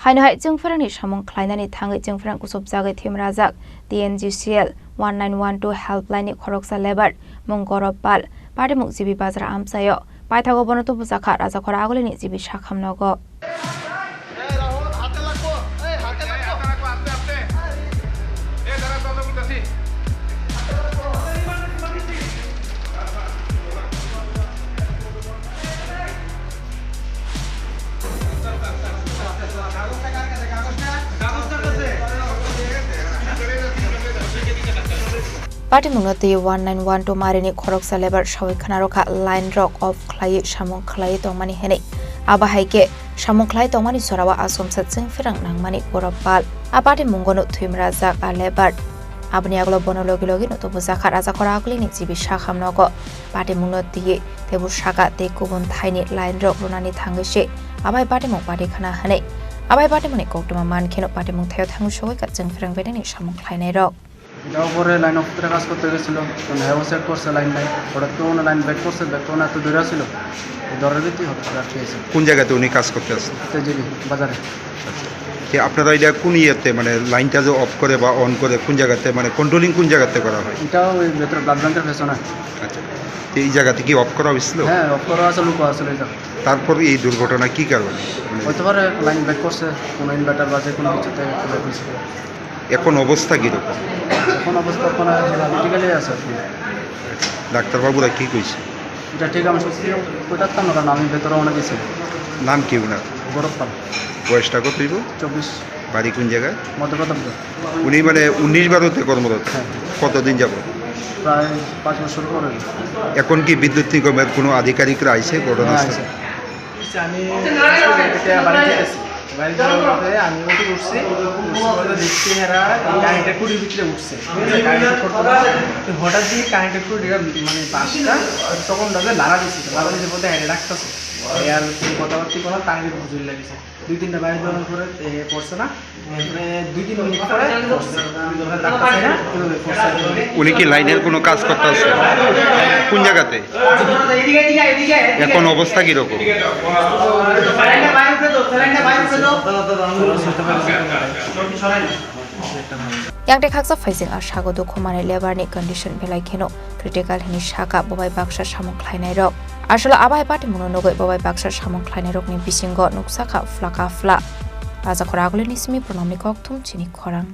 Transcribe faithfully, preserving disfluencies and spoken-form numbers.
Haino hai chwngphrangni samung khlainani thangwi chwngphrang kuchupjagwi thwimrajak T N G C L one nine one two helpline ni khoroksa labour mung Gorop Pal, patimung G B Bazar amchaio. Paithago bono tubujakha Rajakhor Agulini G B Sakham nogo. Patimungno twi one nine one two marini khoroksa labour sawi khna rwkha, line rok off khlaiwi samung khlaiwi tongmani hwnwi. Abo hai khe samung khlai tongmani jorao asomsa chwngphrang nangmani Gorop Pal. A patimungono thwimrajak a labour. Aboni aglo bono logi logi no tubujakha Rajakhor Agulini G B Sakham nogo. Patimungno twi tei bo saka tei kubun thaini line rok rwnani thangwi se abai patimung pati khna hwnwi. Abai patimungni koktwma man kheno patimung thaio thangwi sogwi ka chwngphrang bedengni samung khlainai rok. এটা উপরে লাইন অফিসারে কাজ করতে গেছিল, তো হ্যাঁ, ও সেট করছে লাইন নাই। হঠাৎ করে ওনার লাইন ব্যাক করছে, ব্যাক করে ওনার তো দৌড়া ছিল, তো দৌড়ার ভিতরে হঠাৎ করে আটকে গেছে। কোন জায়গাতে উনি কাজ করতে আসেন? তেজেলি বাজারে। আচ্ছা। যে আপনারা এটা কোন ইয়েতে, মানে, লাইনটা যে অফ করে বা অন করে, কোন জায়গাতে, মানে, কন্ট্রোলিং কোন জায়গাতে করা হয়? এটা ওই ভেতরে ব্লাড ব্যাংকের পেছনে। আচ্ছা। তো এই জায়গাতে কি অফ করা হয়েছিল? হ্যাঁ, অফ করা আছে, লুকো আছে এই জায়গা। তারপর এই দুর্ঘটনা কি কারণে? মানে হতে পারে লাইন ব্যাক করছে, কোনো ইনভার্টার বা যে কোনো কিছুতে ব্যাক হয়েছে। এখন অবস্থা কিরকম? এখন অবস্থা ওখানে ক্রিটিক্যালি আছে এখন। ডাক্তারবাবুরা কি কইছে? এটা ঠিক আমি সত্যি কইতাম না, কারণ আমি ভেতরে অনেক গেছি। নাম কি ওনার? গৌরব পাল। বয়সটা কত হইব? চব্বিশ। বাড়ি কোন জায়গায়? মধ্যপ্রতাপগড়। উনি মানে উনিশ বারোতে কর্মরত? হ্যাঁ। কতদিন যাব? প্রায় পাঁচ বছর পরে। এখন কি বিদ্যুৎ নিগমের কোনো আধিকারিকরা আইছে ঘটনাস্থলে? হ্যাঁ, আইছে। আমি স্কুল থেকে বাড়ি যেতেছি, বাড়ি যাওয়ার পথে আমি অটো উঠছি, উঠছি বলে দেখছি এরা কারেন্টের খুঁটির ভিতরে উঠছে, কারেন্টের খুঁটি। তো হঠাৎ দিয়ে কারেন্টের খুঁটিটা মানে বাঁশটা তখন দাদা লাড়া দিচ্ছে, লাড়া দিচ্ছে বলতে এরা ডাকতেছে, আর কোনো কথাবার্তা কোনো কারেন্টের খুঁটি লাগিছে। দুই তিনটা বাড়ি দেওয়ার পরে এ, পড়ছে না। এরপরে দুই তিন মিনিট পরে পড়ছে। ওখানে ডাক্তার ছিল না, ওই পড়ছে। উনি কি লাইনের কোনো কাজ করতে আসছে? কোন জায়গাতে? এখন অবস্থা কিরকম? Yang tei khaksa phaising a sago dukhu manwi labour ni condition belai kheno critical hwnwi saka bo bai baksa samung khlainai rok. Aswk abai patimungno nugwi bo bai baksa samung khlainai rokni bisingo nuksa kha phlaka phla. Rajakhor Agulini simi Pranamni kokthum chini khorang.